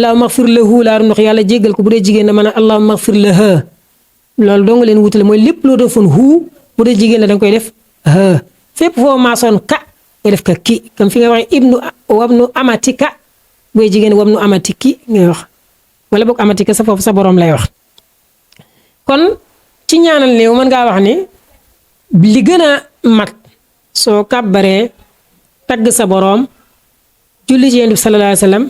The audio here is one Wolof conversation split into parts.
allahumma ighfir lahu laa doon wax yàlla jéggal ko bu dee jigéen la mën a allahumma ighfir laha loolu doo nga leen wutale mooy lépp loo defoon hu bu dee jigéen la danga koy def ha fépp foo maasoon ka nga def ka ki comme fi nga waxee ibnu wabnu amatika bu dee jigéen wabnu amatiki ngay wax wala boog amatika sa foofu sa borom lay wax kon ci ñaanal néew mën ngaa wax ni li gën a mat soo kàbbaree tagg sa boroom julli ci Yonent bi sallallahu alayhi wasallam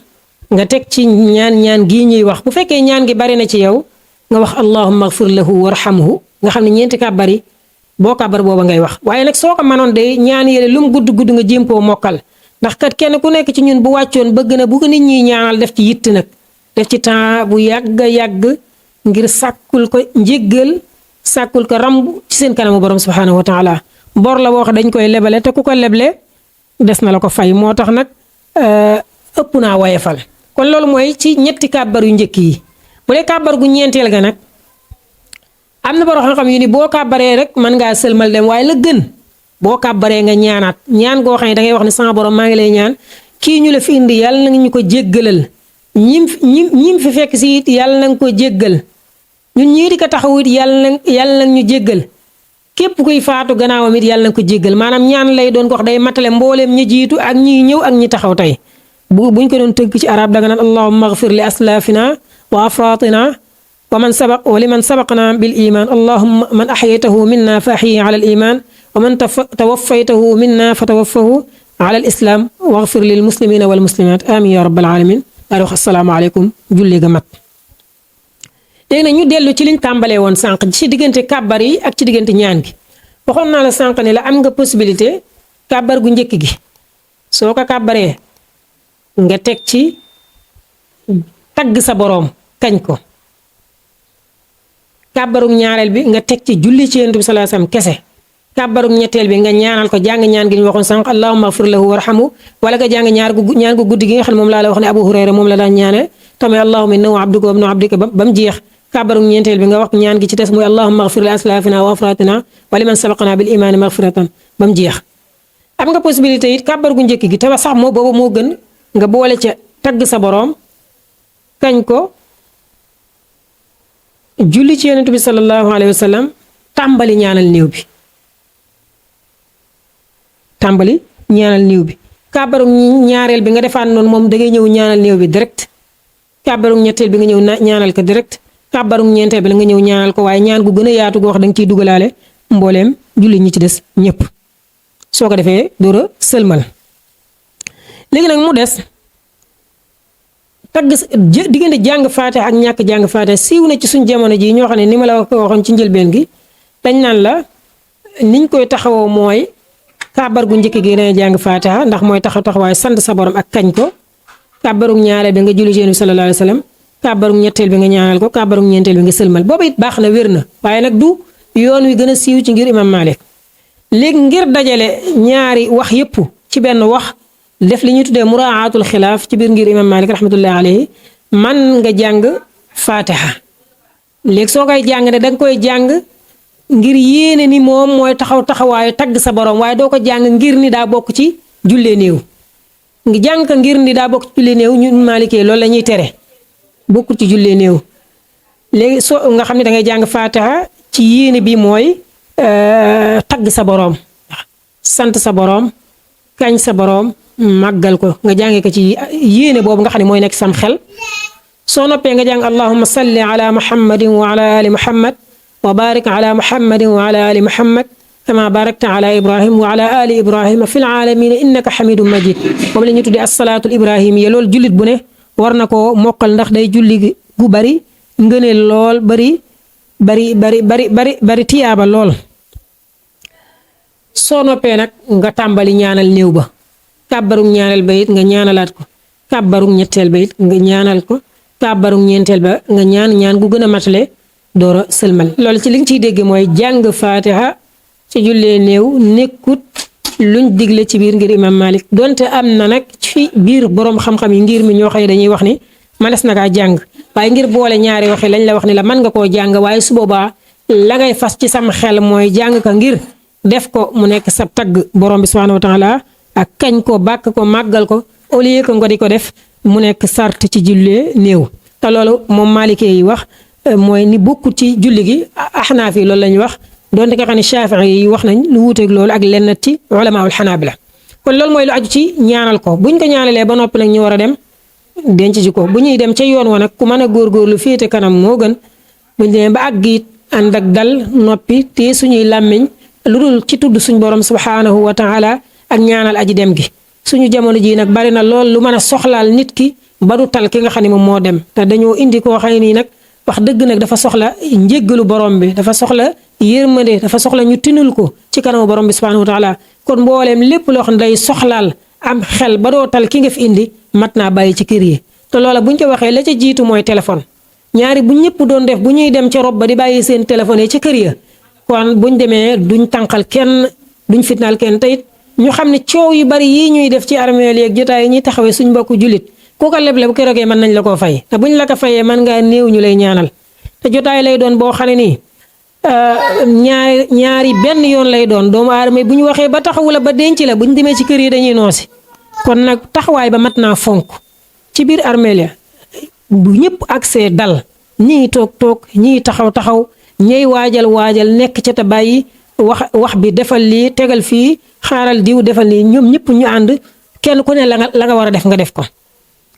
nga teg ci ñaan gii ñuy wax bu fekkee ñaan gi bari na ci yow nga wax allahumma ighfir lahu warhamhu nga xam ne ñeenti kàbbar yi boo kàbbar booba ngay wax waaye nag soo ko mënoon de ñaan yële lu mu gudd nga jéem koo mokkal ndax kat kenn ku nekk ci ñun bu wàccoon bëgg na bu ko nit ñi ñaanal def ci yitt nag def ci temps bu yàgg ngir sàkkul ko njéggal sàkkul ko ramb ci seen kanamu borom subhanahu wa taala bor la wax dañ koy lebale te ku ko leble des na la ko fay moo tax nag ëpp naa woyefal kon loolu mooy ci ñetti kàbbar yu njëkk yi bu dee kàbbar gu ñeenteel ga nag am na borom xam-xam yu ni boo kàbbaree rek mën ngaa sëlmal dem waaye la gën boo kàbbaree nga ñaanaat ñaan goo xam ne dangay wax ne sama borom maa ngi lay ñaan kii ñu la fi indi yàlla na ñu ko jéggalal ñim fi fekk si it yàlla na nga ko jéggal ñun ñii di ko taxaw it yàlla na ñu jéggal képp kuy faatu gannaawam it yàlla na ko jéggal maanaam ñaan lay doon ko wax day matale mbooleem ñi jiitu ak ñi ñëw ak ñi taxaw tey buñ ko doon tëgg ci arab danga naan allahumma ighfir li aslafina wa afratina wa liman sabaqna bil iman allahumma man ahyaytahu minna fa ahyihi ala al iman wa man tawaffaytahu minna fa tawaffahu ala al islam waghfir lil muslimina wal muslimat amin ya rabbal alamin daa wax assalaamu aleykum julli ga mat léegi nag ñu dellu ci liñ tàmbalee woon sànq ci diggante kàbbar yi ak ci diggante ñaan gi waxoon naa la sànq ne la am nga possibilité kàbbar gu njëkk gi soo ko kàbbaree nga teg ci tagg sa boroom kañ ko kàbbarum ñaareel bi nga teg ci julli ci Yonent bi sallallahu alayhi wasallam kese kàbbarum ñetteel bi nga ñaanal ko jàng ñaan gi ñu waxoon sànq allahumma ighfir lahu warhamhu wala nga jàng ñaan gu guddi gi nga xam ne moom laa la wax ne Abu Hurayra moom la daan ñaane tamit allahumma innahu abduka wa ibnu abdika ba mu jeex kàbbarum ñeenteel bi nga wax ñaan gi ci des muy allahumma ighfir li aslafina wa afratina wa liman sabaqana bil imani maghfiratan ba mu jeex am nga possibilité it kàbbar gu njëkk gi te ba sax booba moo gën nga boole ca tagg sa boroom kañ ko julli ci Yonent bi sallallahu alayhi wa sallam tàmbali ñaanal néew bi kàbbarum ñaareel bi nga defaat noonu moom dangay ñëw ñaanal néew bi direct kàbbarum ñetteel bi nga ñëw ñaanal ko direct kàbbarum ñeenteel bi la nga ñëw ñaanal ko waaye ñaan gu gën a yaatu goo wax danga ciy dugalaale mbooleem julli ñi ci des ñëpp soo ko defee door a sëlmal léegi nag mu des tagg diggante jàng faate ak ñàkk jàng faate siiw na ci suñ jamono ji ñoo xam ne ni ma la ko waxoon ci njëlbeen gi dañ naan la niñ koy taxawoo mooy kàbbar gu njëkk gi dana jàng faatiha ndax mooy taxawaay sant sa borom ak kañ ko kàbbarum ñaareel bi nga julli ci Yonent bi sallallahu alayhi wasallam kàbbarum ñetteel bi nga ñaanal ko kàbbarum ñeenteel bi nga sëlmal boobu it baax na wér na waaye nag du yoon wi gën a siiw ci ngir imam Malik léegi ngir dajale ñaari wax yépp ci benn wax def li ñuy tuddee muraatul xilaaf ci biir ngir imam Malik rahmatullahi alayhi man nga jàng faatiha léegi soo koy jàng ne danga koy jàng ngir yéene ni moom mooy taxawaayu tagg sa borom waaye doo ko jàng ngir ni daa bokk ci jullee néew ngi jàng ka ngir ni daa bokk ci jullee néew ñun maalikee loolu la ñuy tere bokkul ci jullee néew léegi soo nga xam ne dangay jàng faatiha ci yéene bi mooy tagg sa borom sant sa borom kañ sa borom màggal ko nga jàngee ko ci yéene boobu nga xam ne mooy nekk sam xel soo noppee nga jàng allahumma salli ala muhammadin wa ala ali muhammad wa barik ala muhammadin wa ala ali muhammad kama barakta ala ibrahim wa ala ali ibrahima fil alamin innaka hamidun majid moom la ñuy tuddee as-salaatul ibrahimiyya loolu jullit bu ne war na koo mokkal ndax day julli gu bari ngëneel lool bari tiyaaba lool soo noppee nag nga tàmbali ñaanal néew ba kàbbarum ñaareel ba it nga ñaanalaat ko kàbbarum ñetteel ba it nga ñaanal ko kàbbarum ñeenteel ba nga ñaan gu gën a matale door a sëlmal loolu ci li nga ciy dégg mooy jàng faatiha ci jullee néew nekkut luñ digle ci biir ngir imam Malik donte am na nag ci biir boroom xam-xam yi ngir mi ñoo xëy dañuy wax ni manes na kaa jàng waaye ngir boole ñaari waxi lañ la wax ni la mën nga koo jàng waaye su boobaa la ngay fas ci sam xel mooy jàng ka ngir def ko mu nekk sa tagg borom bi subhanahu wa taala ak kañ ko bàkk ko màggal ko au lieu que nga di ko def mu nekk sart ci jullee néew te loolu moom maalikee yi wax mooy ni bokkut ci julli gi axnaaf yi loolu la ñu wax donte nga xam ne shaafi'i yi wax nañ lu wuuteeg loolu ak lenn ci ulamaul xanaabila kon loolu mooy lu aju ci ñaanal ko buñ ko ñaanalee ba noppi nag ñu war a dem denc ji ko bu ñuy dem ca yoon wa nag ku mën a góorgóorlu féete kanam moo gën buñ demee ba àgg it ànd ak dal noppi te suñuy làmmiñ lu dul ci tudd suñ borom subhaanahu wa taala ak ñaanal aji dem gi suñu jamono ji nag bari na lool lu mën a soxlaal nit ki ba du tal ki nga xam ne moom moo dem te dañoo indi koo xam ne nii nag wax dëgg nag dafa soxla njéggalu borom bi dafa soxla yërmande dafa soxla ñu tinul ko ci kanamu borom bi subhanahu wa taala kon mbooleem lépp loo xam ne day soxlaal am xel ba doo tal ki nga fi indi mat naa bàyyi ci kër yi te loola buñ ko waxee la ca jiitu mooy téléphone ñaari bu ñëpp doon def bu ñuy dem ca rob ba di bàyyi seen téléphone yi ci kër ya kon buñ demee duñ tànqal kenn duñ fitnaal kenn te it ñu xam ne coow yu bari yii ñuy def ci armeel yeeg jotaay yi ñuy taxawee suñ mbokku jullit ku ko leble bu keroogee mën nañ la koo fay te buñ la ko fayee mën ngaa néew ñu lay ñaanal te jotaay lay doon boo xam ne nii ñaari benn yoon lay doon doomu aadama bu ñu waxee ba taxawu la ba denc la buñ demee ci kër yi dañuy noosi kon nag taxawaay ba mat naa fonk ci biir armeel ya bu ñëpp accès dal ñii toog ñii taxaw ñey waajal nekk ca te bàyyi wax bi defal lii tegal fii xaaral diw defal lii ñoom ñëpp ñu ànd kenn ku ne la nga war a def nga def ko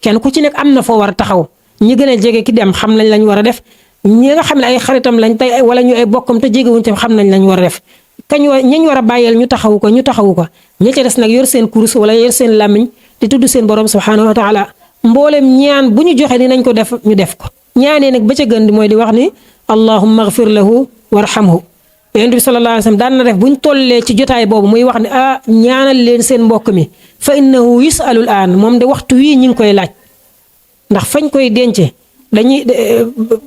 kenn ku ci nekk am na foo war a taxaw ñi gën a jege ki dem xam nañ lañ war a def ñi nga xam ne ay xaritam lañ tey wala ñu ay bokkam te jegewuñ te xam nañ lañ war a def ñañ war a bàyyeel ñu taxawu ko ña ca des nag yor seen kurus wala yor seen làmmiñ di tudd seen borom subhanahu wa taala mboolem ñaan bu ñu joxe ni nañ ko def ñu def ko ñaanee nag ba ca gën di mooy di wax ni allahumma ighfir lahu warhamhu yonent bi sallallahu alayhi wasallam daan na def buñ tollee ci jotaay boobu muy wax ne ñaanal leen seen mbokk mi fa innahu yusalul aan moom de waxtu wii ñi ngi koy laaj ndax fañ koy dence dañuy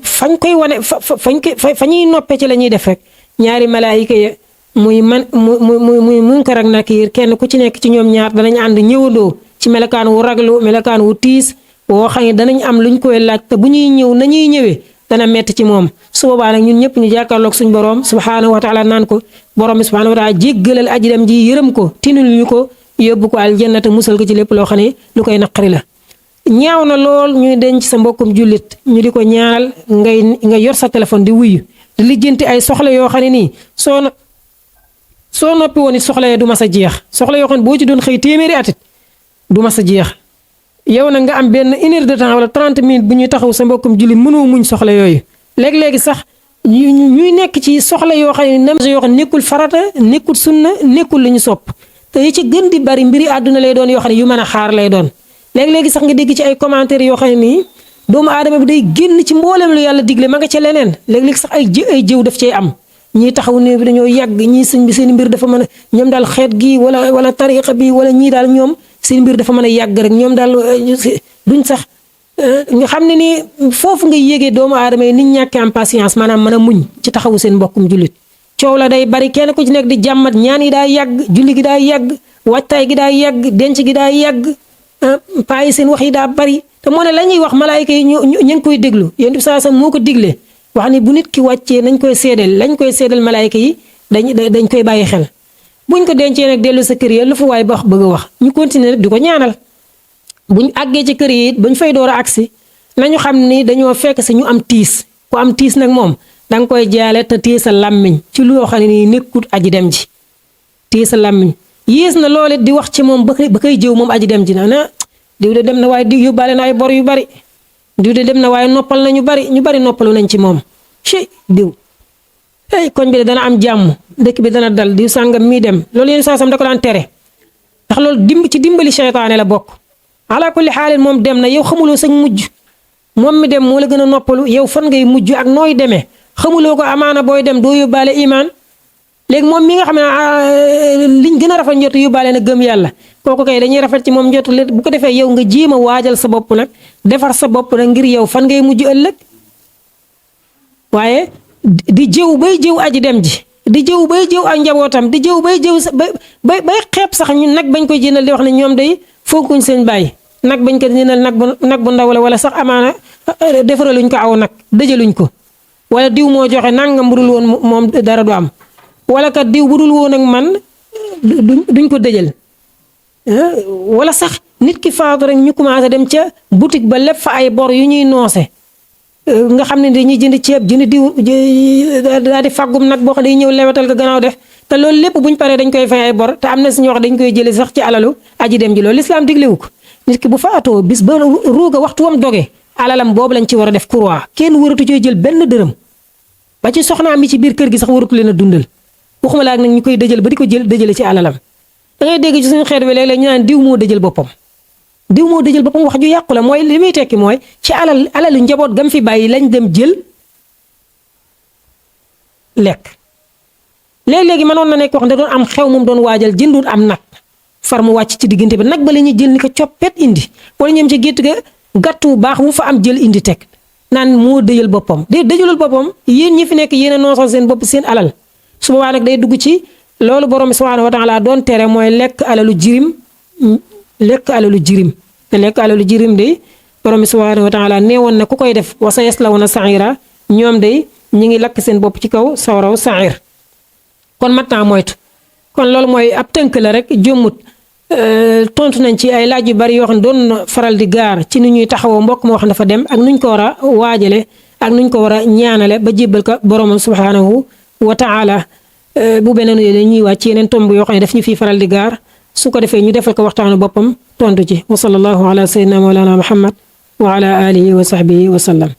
fañ koy wane fa ñuy noppee ci la ñuy def rek ñaari malaayika ya muy Munkar ak Nakiir kenn ku ci nekk ci ñoom ñaar danañ ànd ñëwandoo ci melokaan wu raglu melokaan wu tiis woo xam ne danañ am luñ koy laaj te bu ñuy ñëw nañuy ñëwee dana metti ci moom su boobaa nag ñun ñëpp ñu jàkkaarloog suñ borom subhaanahu wa taala naan ko borom bi subhaanahu wa taala jéggalal aji dem ji yërëm ko tinul ñu ko yóbbu ko aljanna te musal ko ci lépp loo xam ne lu koy naqari la ñaaw na lool ñuy denc sa mbokkum jullit ñu di ko ñaanal nga yor sa téléphone di wuyu di lijjanti ay soxla yoo xam ne nii soo noppi woon it soxla yee du mas a jeex soxla yoo xam ne boo ci doon xëy téeméeri atit du mas a jeex yow nag nga am benn 1 heure de temps wala 30 minutes bu ñuy taxaw sa mbokkum jullit mënoo muñ soxla yooyu léegi sax ñuy nekk ci soxla yoo xam ne nekkul farata nekkul sunna nekkul li ñu sopp te yi ci gën di bari mbiri àdduna lay doon yoo xam ne yu mën a xaar lay doon léegi sax nga dégg ci ay commentaires yoo xam ne nii doomu aadama bi day génn ci mboolem lu yàlla digle ma nga ca leneen léegi sax ay jëw daf cay am ñii taxaw ne bi dañoo yàgg ñii sëñ bi seen mbir dafa mën a ñoom daal xeet gi wala tariqa bi wala ñii daal ñoom seen mbir dafa mën a yàgg rek ñoom daal duñ sax nga xam ne nii foofu nga yégee doomu aadama yi nit ñàkkee am patience maanaam mën a muñ ci taxawu seen mbokkum jullit coow la day bari kenn ku ci nekk di jàmmat ñaan yi daa yàgg julli gi daa yàgg waajtaay gi daa yàgg denc gi daa yàgg paa yi seen wax yi daa bari te moo ne la ñuy wax malaayika yi ñu ngi koy déglu yéen bi saa sam moo ko diglee wax ni bu nit ki wàccee nañ koy seedeel lañ koy seedeel malaayika yi dañ koy bàyyi xel buñ ko dencee nag dellu sa kër yi lu fa waay ba wax bëgg a wax ñu continuer rek di ko ñaanal buñ àggee ci kër yi it bañ fay door a agsi nañu xam ni dañoo fekk si ñu am tiis ku am tiis nag moom danga koy jaale te téye sa làmmiñ ci loo xam ne nii nekkut aji dem ji téye sa làmmiñ yées na loole di wax ci moom ba koy jëw moom aji dem ji na diw de dem na waaye diw yóbbaale na ay bor yu bari diw de dem na waaye noppal na ñu bari noppalu nañ ci moom ci diw koñ bi de dana am jàmm dëkk bi dana dal diw sàngam mii dem loolu yéen saasam da ko daan tere ndax loolu ci dimbali seytaane la bokk ala kulli xaalin moom dem na yow xamuloo sañ mujj moom mi dem moo la gën a noppalu yow fan ngay mujj ak nooy demee xamuloo ko amaana booy dem doo yóbbaale imaan léegi moom mi nga xam ne liñ gën a rafet njot yóbbaale na gëm yàlla kooku kay dañuy rafet ci moom njot bu ko defee yow nga jéem a waajal sa bopp nag defar sa bopp nag ngir yow fan ngay mujj ëllëg waaye di jëw bay jëw aji dem ji di jëw bay jëw ak njabootam di jëw bay jëw bay xeeb sax ñu nag bañ koy jëndal di wax ne ñoom day fonkuñ seen bàyyi nag bañ ko jëndal nag bu ndaw la wala sax amaana defaraluñ ko aw nag dëjaluñ ko wala diw moo joxe nangam budul woon moom dara du am wala kat diw budul woon ak man duñ ko dëjal wala sax nit ki faatu rek ñu commencé dem ca boutique ba lépp fa ay bor yu ñuy noose nga xam ne dañuy jënd ceeb jënd diw daal di fàggum nag boo xam ne ñëw lewetal ko gannaaw def te loolu lépp buñ paree dañ koy fay ay bor te am na si ñoo xam dañ koy jëlee sax ci alalu aji dem ji loolu lislaam diglewu ko nit ki bu faatoo bis ba ruuga waxtu wam doge alalam boobu lañ ci war a def croix kenn waratu cee jël benn dërëm ba ci soxnaam mi ci biir kër gi sax waratu leen a dundal waxuma laa nag ñu koy dëjël ba di ko jël dëjële ci alalam da ngay dégg ci suñu xeet bi léeg-léeg ñu naan diw moo dëjël boppam diw moo dëjël boppam wax ju yàqu la mooy li muy tekki mooy ci alalu njaboot gam fi bàyyi lañ dem jël lekk léeg-léegi mënoon na nekk wax da doon am xew moom doon waajal jëndul am nag far mu wàcc ci diggante bi nag ba la ñuy jël ni ko coppet indi wala ñoom ci gétt ga gàttu baax wu fa am jël indi teg naan moo dëjël boppam de dëjëlul boppam yéen ñi fi nekk yéen a noosal seen bopp seen alal su boobaa nag day dugg ci loolu borom subhanahu wa taala doon tere mooy lekk alalu jirim te lekk alalu jirim de borom subhanahu wa taala neewoon na ku koy def wa sayaslawna sa'ira ñoom de ñi ngi lakk seen bopp ci kaw sawaraw sa'ir kon maintenant moytu kon loolu mooy ab tënk la rek jëmmut tontu nañ ci ay laaj yu bari yoo xam ne doon faral di gaar ci ni ñuy taxawoo mbokk moo xam dafa dem ak nuñ ko war a waajale ak nuñ ko war a ñaanale ba jébbal ko borom subhanahu wa taala bu beneen yooyu ñuy wàcc yeneen tomb yoo xam ne daf ñu fiy faral di gaar su ko defee ñu defal ko waxtaanu boppam tontu ci wa sallallahu ala sayyidina mawlana muhammad wa ala alihi wa sahbihi wa sallam